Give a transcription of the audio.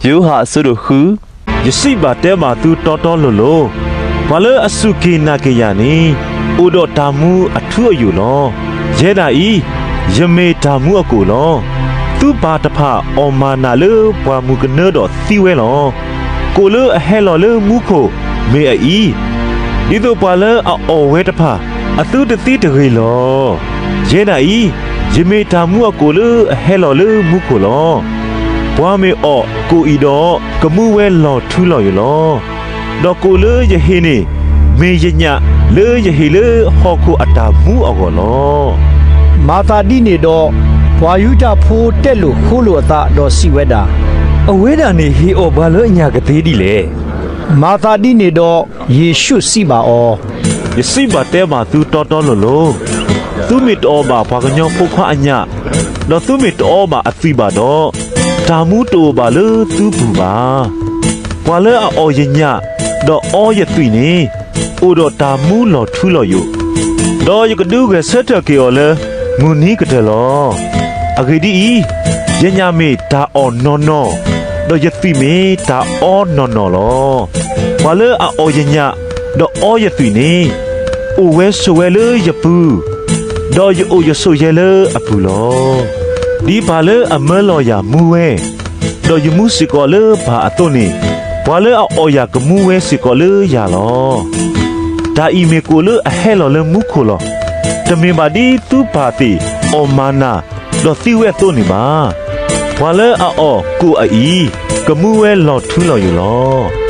ယိၤဟၣ်အဆၢဒိၣ်ဃု, ယစံးဘၣ်တဲဘၣ်သုတီတီလိၤလိၤ, ပှၤလၢအစူၢ်က့ၤနာ်က့ၤယၤန့ၣ်, အိၣ်ဒီးတၢ်မူအထူအယိာ်လီၤ. ယဲဒၣ်အံၤ, ယမ့ၢ်တၢ်မူအကိာ်လီၤ. သုပၢ်တဖၣ်အီၣ်မၤနးလၢပှၢ်မုၢ်ကနၢဒီးသံဝဲလီၤ. ကိာ်လၢအဟဲလီၤလၢမူခိၣ်မ့ၢ်အအံၤ, ဒ်သိးပှၤလၢအအီၣ်ဝဲတဖၣ် အသုတသံတဂ့ၤလီၤ. ယဲဒၣ်အံၤ, ယမ့ၢ်တၢ်မူအကိာ်လၢအဟဲလီၤလၢမူခိၣ်လီၤ. ပှၤမ့ၢ်အီၣ်ကိာ်အံၤဒီး, ကမူဝဲလီၤထူလီၤယိာ်လီၤ. ဒီးကိာ်လၢယဟ့ၣ်န့ၣ်, မ့ၢ်ယညၣ်လၢယဟ့ၣ်လၢဟီၣ်ခိၣ်အတၢ်မူအဂီၢ်လီၤ. မၤသးဒ်န့ၣ်ဒီး, ပှၤယူဒၤဖိတဲလိာ်ဃိလိာ်အသးဒီးစံးဝဲဒၣ်, အဝဲဒၣ်န့ၣ်ဟ့ၣ်အီၣ်ပှၤလၢအညၣ်ကသ့ဒ်လဲၣ်. မၤသးဒ်န့ၣ်ဒီး, ယ့ၣ်ၡူးစံးဘၣ်အီၤ, ယစံးဘၣ်တဲဘၣ်သုတီတီလိၤလိၤ, သုမ့ၢ်တအီၣ်ဘၣ်ပှၤကညီဖိခွါအညၣ်, ဒီးသုမ့ၢ်တအီဘၣ်အသွံၣ်ဘၣ်ဒီး, တၢ်မူတအိၣ်ဘၣ်လၢသုပူၤဘၣ်. ပှၤလၢအအီၣ်ယညၣ်, ဒီးအီယသွံၣ်န့ၣ်, အိၣ်ဒီးတၢ်မူလီၤထူလီၤယိာ်, ဒီးယကဒုးဂဲၤဆၢထၢၣ်က့ၤအီၤလၢမုၢ်နံၤကတၢၢ်လီၤ. အဂ့ၢ်ဒ်အံၤ, ယညၣ်မ့ၢ်တၢ်အီၣ်နီၢ်နီၢ်, ဒီးယသွံၣ်မ့ၢ်တၢ်အီနီၢ်နီၢ်လီၤ. ပှၤလၢအအီၣ်ယညၣ်, ဒီးအီယသွံၣ်န့ၣ်, အိၣ်ဝဲဆိးဝဲလၢယပူၤ, ဒီးယအိၣ်ယဆိးယဲလၢအပူၤလီၤ. ဒ်ပၢ်လၢအမၢလီၤယၤမူဝဲ, ဒီးယမူစ့ၢ်ကီးလၢပၢ်အသိးန့ၣ်, ပှၤလၢအအီၣ်ယၤကမူဝဲစ့ၢ်ကီးလၢယၤလီၤ. တၢ်အံၤမ့ၢ်ကိာ်လၢအဟဲလီၤလၢမူခိၣ်လီၤ. တမ့ၢ်ဘၣ်ဒ်သုပၢ်သ့ၣ်အီၣ်မၤနး, ဒီးသံဝဲအသိးန့ၣ်ဘၣ်. ပှၤလၢအအီၣ်ကိာ်အအံၤ, ကမူဝဲလီၤထူလီၤယိာ်လီၤ.